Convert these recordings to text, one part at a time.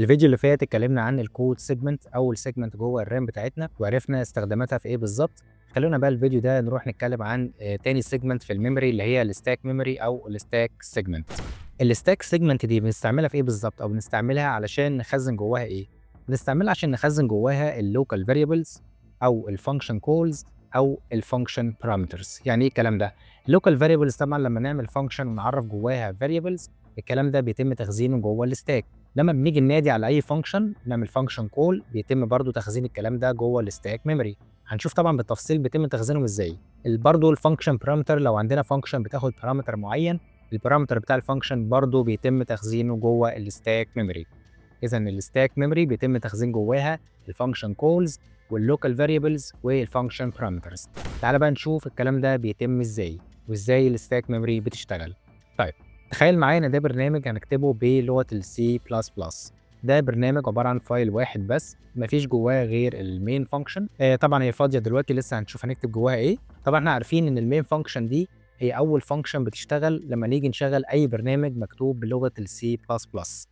الفيديو اللي فات اتكلمنا عن ال code segment، اول segment جوه ال RAM بتاعتنا، وعرفنا استخداماتها في ايه بالظبط. خلونا بقى الفيديو ده نروح نتكلم عن تاني segment في ال memory، اللي هي ال stack memory او ال stack segment. ال stack segment دي بنستعملها في ايه بالظبط، او بنستعملها علشان نخزن جواها ايه؟ بنستعملها عشان نخزن جواها ال local variables او ال function calls او ال function parameters. يعني ايه الكلام ده؟ ال local variables طبعا لما نعمل function ونعرف جواها variables، الكلام ده بيتم تخزينه جوه ال stack. لما بنيجي ننادي على اي function، نعمل function call، بيتم برضو تخزين الكلام ده جوه ال stack memory. هنشوف طبعا بالتفصيل بيتم تخزينهم ازاي. برضو ال function parameter، لو عندنا function بتاخد parameter معين، ال parameter بتاع ال function برضو بيتم تخزينه جوه ال stack memory. اذا ال stack memory بيتم تخزين جواها ال function calls وال local variables وال function parameters. تعال بقى نشوف الكلام ده بيتم ازاي، وازاي ال stack memory بتشتغل. طيب، تخيل معايا ان ده برنامج هنكتبه بلغه السي بلس بلس. ده برنامج عبارة عن file واحد بس، مفيش جواه غير ال main function. طبعا هي فاضية دلوقتي، لسه هنشوف هنكتب جواها ايه. طبعا احنا عارفين ان ال main function دي هي اول function بتشتغل لما نيجي نشغل اي برنامج مكتوب بلغه السي بلس بلس.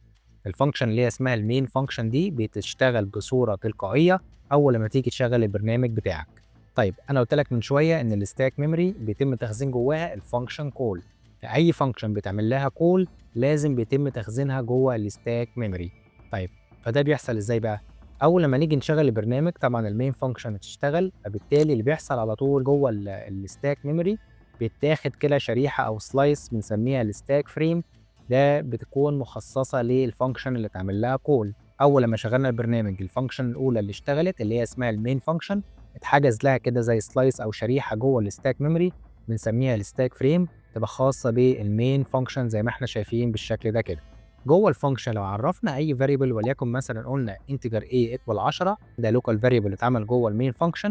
ال function اللي هي اسمها ال main function دي بتشتغل بصورة تلقائية اول لما تيجي تشغل البرنامج بتاعك. طيب، انا قلت لك من شوية ان ال stack memory بيتم تخزين جواها ال function call، فاي function بتعمل لها call لازم بيتم تخزينها جوه ال stack memory. طيب، فده بيحصل ازاي بقى؟ اول لما نيجي نشغل البرنامج، طبعا ال main function هتشتغل، فبالتالي اللي بيحصل على طول جوه ال stack memory بيتاخد كده شريحة او slice بنسميها ال stack frame، ده بتكون مخصصة لل function اللي اتعمل لها call. اول لما شغلنا البرنامج، ال function الاولى اللي اشتغلت اللي هي اسمها ال main function اتحجز لها كده زي slice او شريحة جوه ال stack memory بنسميها ال stack frame، تبقى خاصة بال main function زي ما احنا شايفين بالشكل ده كده. جوه ال function لو عرفنا اي variable، وليكن مثلا قلنا integer a equal 10، ده local variable اتعمل جوه ال main function،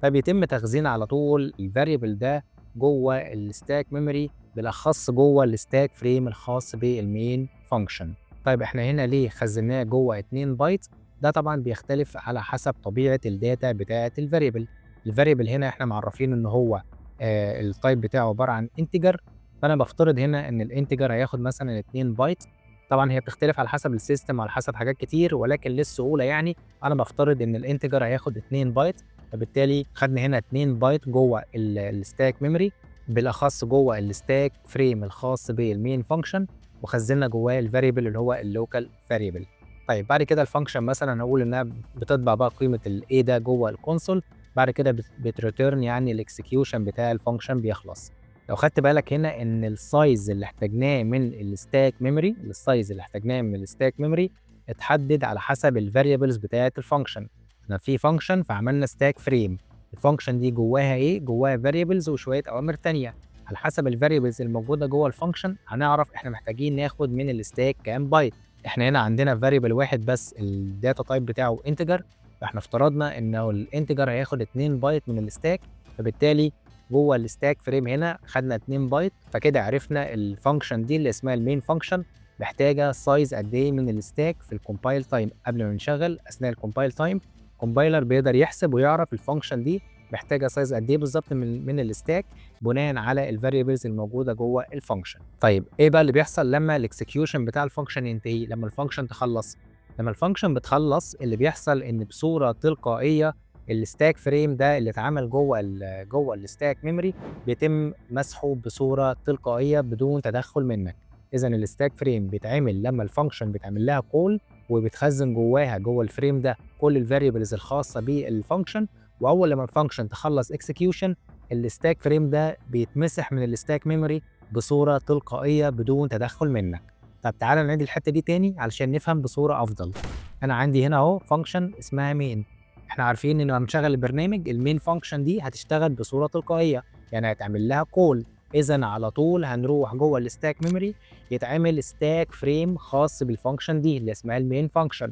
فبيتم تخزين على طول ال variable ده جوه ال stack memory، بالاخص جوه ال stack frame الخاص بال main function. طيب، احنا هنا ليه خزناه جوه 2 بايت؟ ده طبعا بيختلف على حسب طبيعة ال data بتاعه ال variable. ال variable هنا احنا معرفين ان هو ال type بتاعه عبارة عن integer، فانا بفترض هنا ان ال integer هياخد مثلا 2 بايت. طبعا هي بتختلف على حسب ال system وعلى حسب حاجات كتير، ولكن للسهوله يعني انا بفترض ان ال integer هياخد 2 بايت، فبالتالي خدنا هنا 2 بايت جوه ال stack memory، بالاخص جوه ال stack frame الخاص بال main function، وخزنا جواه ال variable اللي هو ال local variable. طيب، بعد كده ال function مثلا هنقول انها بتطبع بقى قيمة ال a ده جوه ال console، بعد كده بت return، يعني ال execution بتاع ال function بيخلص. لو خدت بالك هنا ان ال size اللي احتاجناه من ال stack memory، ال size اللي احتاجناه من ال stack memory اتحدد على حسب ال variables بتاعه ال function. احنا في function فعملنا stack frame، ال function دي جواها ايه؟ جواها variables وشوية اوامر تانية. على حسب ال variables الموجودة جوه ال function هنعرف احنا محتاجين ناخد من ال stack كام بايت. احنا هنا عندنا variable واحد بس ال data type بتاعه integer، فاحنا افترضنا انه ال integer هياخد 2 بايت من ال stack، فبالتالي جوه ال stack frame هنا خدنا 2 بايت. فكده عرفنا ال function دي اللي اسمها ال main function محتاجه size قد ايه من ال stack في ال compile time. قبل ما نشغل، اثناء ال compile time، compiler بيقدر يحسب ويعرف ال function دي محتاجه size قد ايه بالظبط من ال stack بناء على ال variables الموجودة جوه ال function. طيب، ايه بقى اللي بيحصل لما ال execution بتاع ال function ينتهي؟ لما ال function تخلص، لما ال function بتخلص، اللي بيحصل ان بصورة تلقائية ال stack frame ده اللي اتعمل جوه ال stack memory بيتم مسحه بصورة تلقائية بدون تدخل منك. اذا ال stack frame بيتعمل لما ال function بيتعمل لها call، وبتخزن جواها جوه ال frame ده كل ال variables الخاصة بال function، واول لما ال function تخلص execution، ال stack frame ده بيتمسح من ال stack memory بصورة تلقائية بدون تدخل منك. طب تعالى نعيد الحتة دي تاني علشان نفهم بصورة افضل. انا عندي هنا اهو function اسمها main. احنا عارفين ان لما نشغل البرنامج، ال main function دي هتشتغل بصورة تلقائيه، يعني هيتعمل لها call. اذا على طول هنروح جوه ال stack memory يتعمل stack frame خاص بال function دي اللي اسمها ال main function.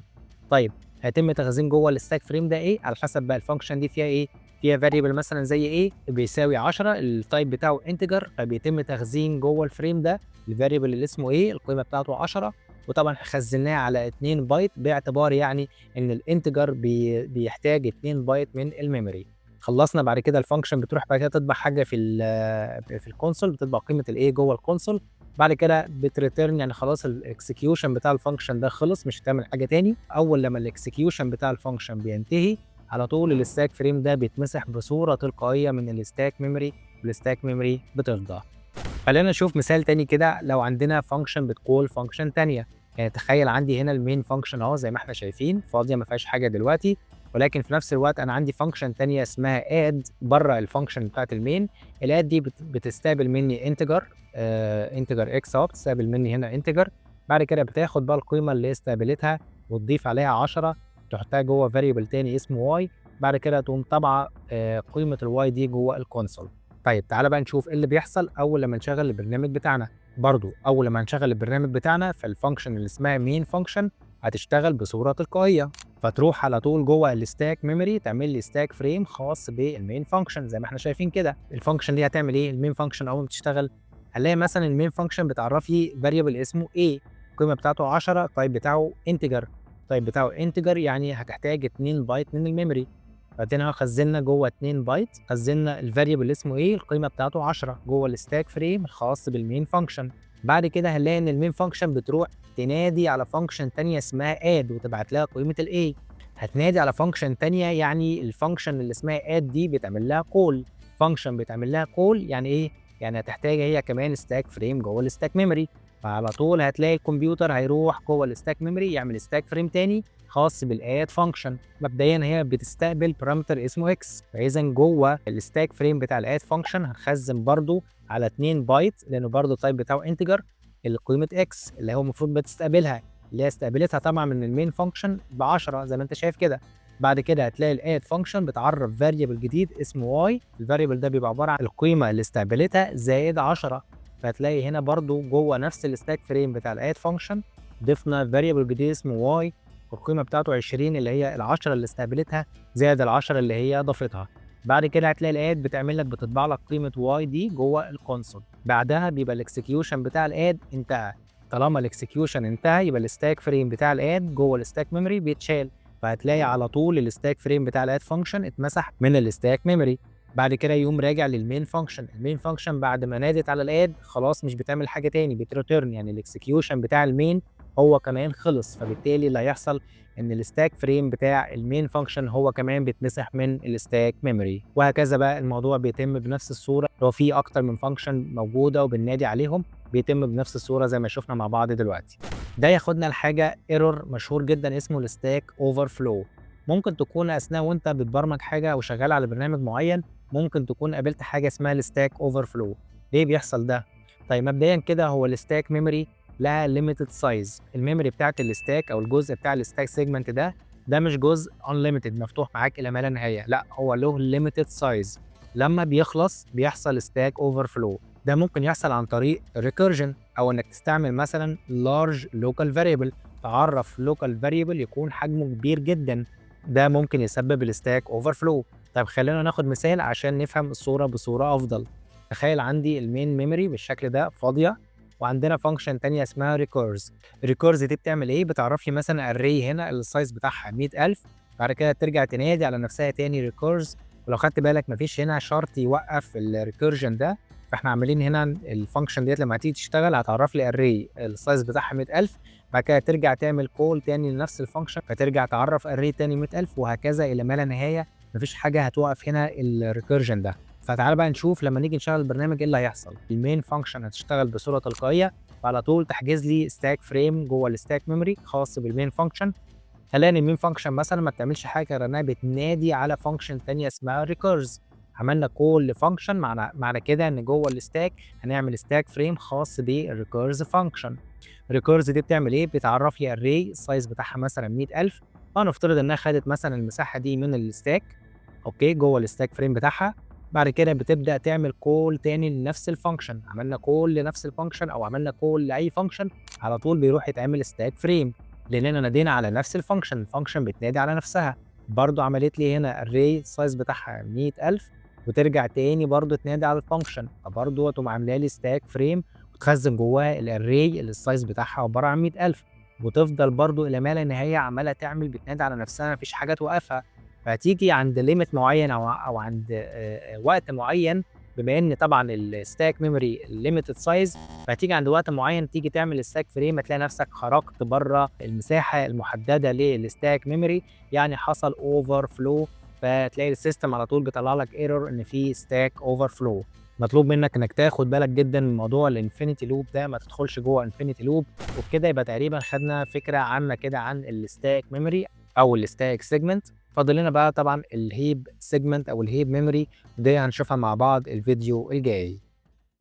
طيب، هيتم تخزين جوه ال stack frame ده ايه؟ على حسب بقى ال function دي فيها ايه. فيها variable مثلا زي a بيساوي 10، ال type بتاعه integer، فبيتم تخزين جوه ال frame ده ال variable اللي اسمه a، القيمة بتاعته 10، وطبعا خزناه على 2 بايت باعتبار يعني ان ال integer بيحتاج 2 بايت من ال memory. خلصنا، بعد كده ال function بتروح بعد كده تطبع حاجة في ال console، بتطبع قيمة ال a جوه ال console. بعد كده بت return، يعني خلاص ال execution بتاع ال function ده خلص، مش هتعمل حاجة تاني. اول لما ال execution بتاع ال function بينتهي على طول ال stack frame ده بيتمسح بصورة تلقائية من ال stack memory، وال stack memory بتفضى. خلينا نشوف مثال تاني كده. لو عندنا function بت call function تانية، يعني تخيل عندي هنا ال main function اهو زي ما احنا شايفين فاضية ما فيهاش حاجة دلوقتي، ولكن في نفس الوقت انا عندي function تانية اسمها add بره ال function بتاعت ال main. ال add دي بتستقبل مني integer، integer x اهو، بتستقبل مني هنا integer. بعد كده بتاخد بقى القيمة اللي استقبلتها وتضيف عليها 10، تحطها جوه variable تاني اسمه y. بعد كده تقوم طابعه قيمة ال y دي جوه ال console. طيب تعالى بقى نشوف ايه اللي بيحصل اول لما نشغل البرنامج بتاعنا. برضو اول لما نشغل البرنامج بتاعنا، فال function اللي اسمها main function هتشتغل بصورة تلقائيه، فتروح على طول جوه ال stack memory تعمل لي stack frame خاص بال main function زي ما احنا شايفين كده. ال function دي هتعمل ايه؟ ال main function اول ما تشتغل هنلاقي مثلا ال main function بتعرف لي variable اسمه a، القيمة بتاعته 10، ال type بتاعه integer. ال type بتاعه integer يعني هتحتاج 2 بايت من ال memory. بعدين خزنا جوه 2 بايت، خزنا ال variable اللي اسمه a القيمة بتاعته 10 جوه ال stack frame الخاص بال main function. بعد كده هنلاقي ان ال main function بتروح تنادي على function تانية اسمها add وتبعت لها قيمة ال a. هتنادي على function تانية، يعني ال function اللي اسمها add دي بتعمل لها call. function بتعمل لها call يعني ايه؟ يعني هتحتاج هي كمان stack frame جوه ال stack memory. فعلى طول هتلاقي الكمبيوتر هيروح جوه ال stack memory يعمل stack frame تاني خاص بال add function. مبدئيا هي بتستقبل parameter اسمه x، فاذا جوه ال stack frame بتاع ال add function هنخزن برضو على 2 بايت، لانه برضو ال type بتاعه integer، قيمة x اللي هو المفروض بتستقبلها، اللي هي استقبلتها طبعا من ال main function ب 10 زي ما انت شايف كده. بعد كده هتلاقي ال add function بتعرف variable جديد اسمه y، ال variable ده بيبقى عبارة عن القيمة اللي استقبلتها زائد 10. فهتلاقي هنا برضو جوه نفس ال stack frame بتاع ال add function ضفنا variable جديد اسمه y، والقيمة بتاعته 20 اللي هي ال10 اللي استقبلتها زائد ال10 اللي هي ضافتها. بعد كده هتلاقي ال add بتعمل لك، بتطبع لك قيمة y دي جوه ال console. بعدها بيبقى ال execution بتاع ال add انتهى. طالما ال execution انتهى يبقى ال stack frame بتاع ال add جوه ال stack memory بيتشال، فهتلاقي على طول ال stack frame بتاع ال add function اتمسح من ال stack memory. بعد كده يقوم راجع لل main function. ال main function بعد ما نادت على ال add خلاص مش بتعمل حاجة تاني، بت return، يعني ال execution بتاع ال main هو كمان خلص. فبالتالي اللي هيحصل ان ال stack frame بتاع ال main function هو كمان بيتمسح من ال stack memory، وهكذا بقى الموضوع بيتم بنفس الصوره. لو في اكتر من function موجودة وبننادي عليهم بيتم بنفس الصورة زي ما شفنا مع بعض دلوقتي. ده ياخدنا لحاجة error مشهور جدا اسمه ال stack overflow. ممكن تكون اثناء وانت بتبرمج حاجة او شغال على برنامج معين ممكن تكون قابلت حاجة اسمها ال stack overflow. ليه بيحصل ده؟ طيب مبدئيا كده هو ال stack memory لها limited size. ال memory بتاعت ال stack او الجزء بتاع ال stack segment ده مش جزء unlimited مفتوح معاك الى ما لا نهايه، لا هو له limited size. لما بيخلص بيحصل stack overflow. ده ممكن يحصل عن طريق recursion، او انك تستعمل مثلا large local variable، تعرف local variable يكون حجمه كبير جدا، ده ممكن يسبب ال stack overflow. طيب خلينا ناخد مثال عشان نفهم الصورة بصورة افضل. تخيل عندي ال main memory بالشكل ده فاضيه، وعندنا function تانية اسمها recurse. recurse دي بتعمل ايه؟ بتعرف لي مثلا array هنا ال size بتاعها 100,000، بعد كده ترجع تنادي على نفسها تاني recurse. ولو خدت بالك مفيش هنا شرط يوقف ال recursion ده، فاحنا عاملين هنا ال function ديت لما هتيجي تشتغل هتعرف لي array ال size بتاعها 100,000، بعد كده ترجع تعمل call تاني لنفس ال function فترجع تعرف array تاني 100,000، وهكذا الى ما لا نهايه. مفيش حاجة هتوقف هنا ال recursion ده. فتعال بقى نشوف لما نيجي نشغل البرنامج ايه اللي هيحصل. ال main function هتشتغل بصورة تلقائيه، فعلى طول تحجز لي stack frame جوه ال stack memory خاص بال main function. هلاقي ان ال main function مثلا ما بتعملش حاجة غير انها بتنادي على function تانية اسمها recurse. عملنا call ل function، معنى كده ان جوه ال stack هنعمل stack frame خاص بال recurse function. recurse دي بتعمل ايه؟ بتعرف لي array ال size بتاعها مثلا 100,000، فنفترض انها خدت مثلا المساحة دي من ال stack، okay، جوه ال stack frame بتاعها. بعد كده بتبدا تعمل call تاني لنفس ال function. عملنا call لنفس ال function او عملنا call لاي function على طول بيروح يتعمل stack frame، لاننا نادينا على نفس ال function، ال function بتنادي على نفسها. برضو عملت لي هنا array ال size بتاعها 100,000، وترجع تاني برضو تنادي على ال function، فبرضو تقوم عامله لي stack frame وتخزن جواه ال array اللي ال size بتاعها عبارة عن 100,000، وتفضل برضو الى ما لا نهاية عماله تعمل بتنادي على نفسها، مفيش حاجة توقفها. فهتيجي عند limit معين او عند وقت معين بما ان طبعا ال stack memory limited size، فهتيجي عند وقت معين تيجي تعمل stack frame هتلاقي نفسك خرجت بره المساحة المحددة لل stack memory، يعني حصل overflow، فتلاقي ال system على طول بيطلع لك error ان في stack overflow. مطلوب منك انك تاخد بالك جدا من موضوع ال infinity loop ده، ما تدخلش جوه infinity loop. وبكده يبقى تقريبا خدنا فكرة عامة كده عن ال stack memory او ال stack segment. فاضل لنا بقى طبعا ال heap segment او ال heap memory، دي هنشوفها مع بعض الفيديو الجاي.